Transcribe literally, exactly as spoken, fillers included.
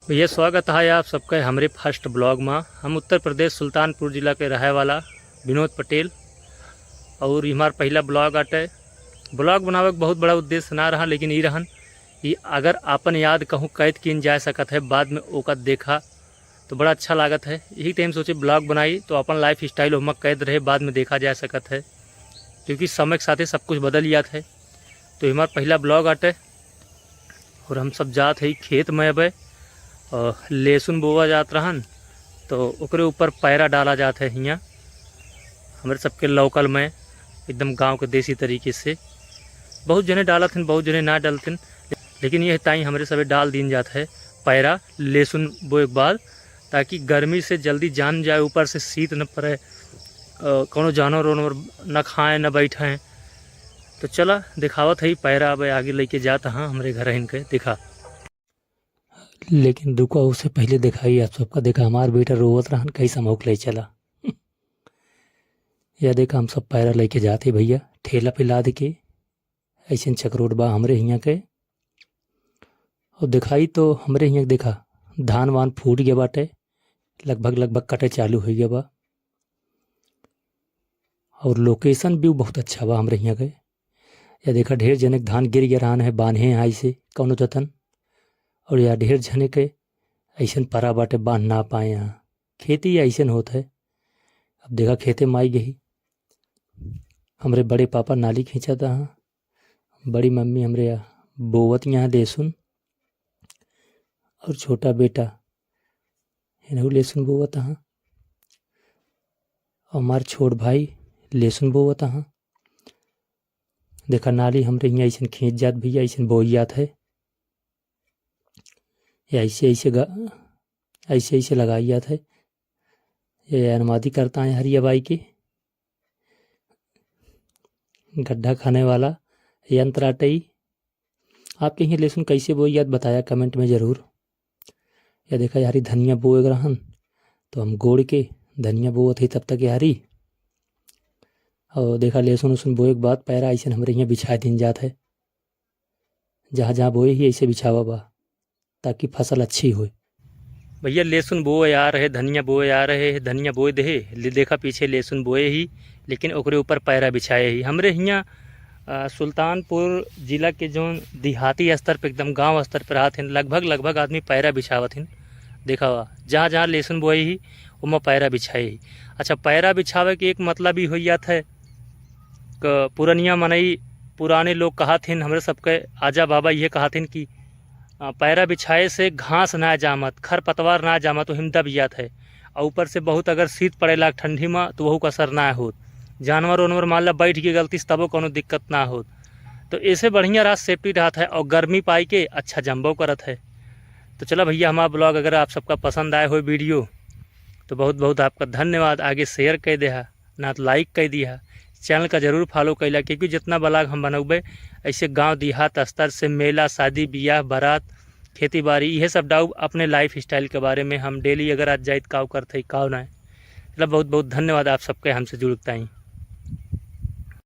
तो ये स्वागत है आप सबके हमरे first vlog में। हम उत्तर प्रदेश सुल्तानपुर जिला के रहे वाला विनोद पटेल और ये हमार पहिला vlog आटे। Vlog बनावे के बहुत बड़ा उद्देश्य ना रहा, लेकिन ई रहन कि अगर आपन याद कहूँ कैद कीन जा सकत है, बाद में ओका देखा तो बड़ा अच्छा लागत है। यही टाइम सोचे vlog बनाई तो अपन lifestyle ओमा कैद रहे, बाद में देखा जा सकत है, क्योंकि समय के साथे सब कुछ बदल जात है। तो ये हमार पहिला vlog आटे। और हम सब जात है खेत में अबे, और लहसुन बोवा जात रहन, तो ओकरे ऊपर पैरा डाला जात है हियाँ हमरे सबके local में, एकदम गांव के देसी तरीके से। बहुत जने डालत हैं, बहुत जने ना डालत हैं, लेकिन ये ताई हमरे सबे डाल दीन जात है पैरा लहसुन बोए के बाद, ताकि गर्मी से जल्दी जाम जाए, ऊपर से शीत न पड़े, अ, कौनो जानवर वानवर न खाए न बैठे। तो चला दिखावत है पैरा, अब आगे लेके जात हाँ हमरे घर इनके देखा। लेकिन दुका, उससे पहले दिखाई आप सबका, देखा हमार बेटा रोवत रहन, कैसे मौक ले चला। या देखा हम सब पैरा लेके जाते भैया, ठेला पे लाद के ऐसे चकरोट बा हमरे हियाँ के। और दिखाई तो हमरे हियाँ के देखा धान वान फूट गया बाटे, लगभग लगभग कटे चालू हो गया बा। और location भी बहुत अच्छा बा हमरे हियाँ के। या देखा ढेर जने के धान गिर गया रहन है, बान्हे हैं ऐसे कौनो जतन। और या ढेर जने के ऐसन परा बाटे, बान्ह ना पाए हैं। खेती ऐसन होत है। अब देखा खेते माई गई, हमरे बड़े पापा नाली खींचत हैं, बड़ी मम्मी हमरे बोवत यहाँ लहसुन, और छोटा बेटा इनहू लहसुन बोवत हैं, और हमार छोट भाई लहसुन बोवत हैं। देखा नाली हमरे हियाँ ऐसन खींच जात भैया, ऐसन बोई जात है, या ऐसे ऐसे गा-, ऐसे ऐसे लगाई जात है। ये अनुमादी करता है हरिया बाई के गड्ढा खाने वाला यंत्र आटे ई। आपके यहाँ लहसुन कैसे बोई जात बताया comment में ज़रूर। या देखा यारी धनिया बोए रहन, तो हम गोड़ के धनिया बोवत ही तब तक यारी। और देखा लहसुन उसुन बोए के बाद पैरा ऐसे हमरे यहाँ बिछा दिन जात है, जहाँ जहाँ बोए ही ऐसे बिछावा बा, ताकि फसल अच्छी होए। भैया लहसुन बोए आ रहे, धनिया बोए आ रहे, धनिया बोए देहे, ले देखा पीछे लहसुन बोए ही, लेकिन ओकरे ऊपर पैरा बिछाए ही। हमरे हियाँ, आ, सुल्तानपुर जिला के जौन देहाती स्तर पे, एकदम गांव स्तर पे रहत हैं, लगभग, लगभग आदमी पैरा बिछावत हैं। देखा हुआ, जहाँ, जहाँ लहसुन बोए ही, ओमा पैरा बिछाए ही। अच्छा, पैरा बिछावे के एक मतलब ई हो जात है, क-, पुरनिया मनई, पुराने लोग कहत हैं, हमरे सबके आजा बाबा ये कहत हैं कि, आ, पैरा बिछाए से घास ना जामत, खरपतवार ना जामत, ओहिम दब जात है। और ऊपर से बहुत अगर शीत पड़ेला ठंडी में, तो वहू का असर ना होत। जानवर वानवर मान ला बैठ के गलती से, तबो कौनो दिक्कत ना होत। तो ऐसे बढ़िया रहा, safety रहत है और गर्मी पाई के अच्छा जम्बो करत है। तो चला भैया, हमारा vlog अगर आप सबका पसंद आए हो video, तो बहुत बहुत आपका धन्यवाद। आगे share कर देहा, ना तो like कर दिया, channel का ज़रूर follow कैला, क्योंकि जितना vlog हम बनौबे ऐसे गांव देहात स्तर से, मेला, शादी, ब्याह, बारात, खेती बाड़ी, यह सब डाउब अपने lifestyle के बारे में हम daily अगर आज जाइत काव करत है, काव ना। मतलब बहुत बहुत धन्यवाद आप सबके हमसे जुड़ता ही।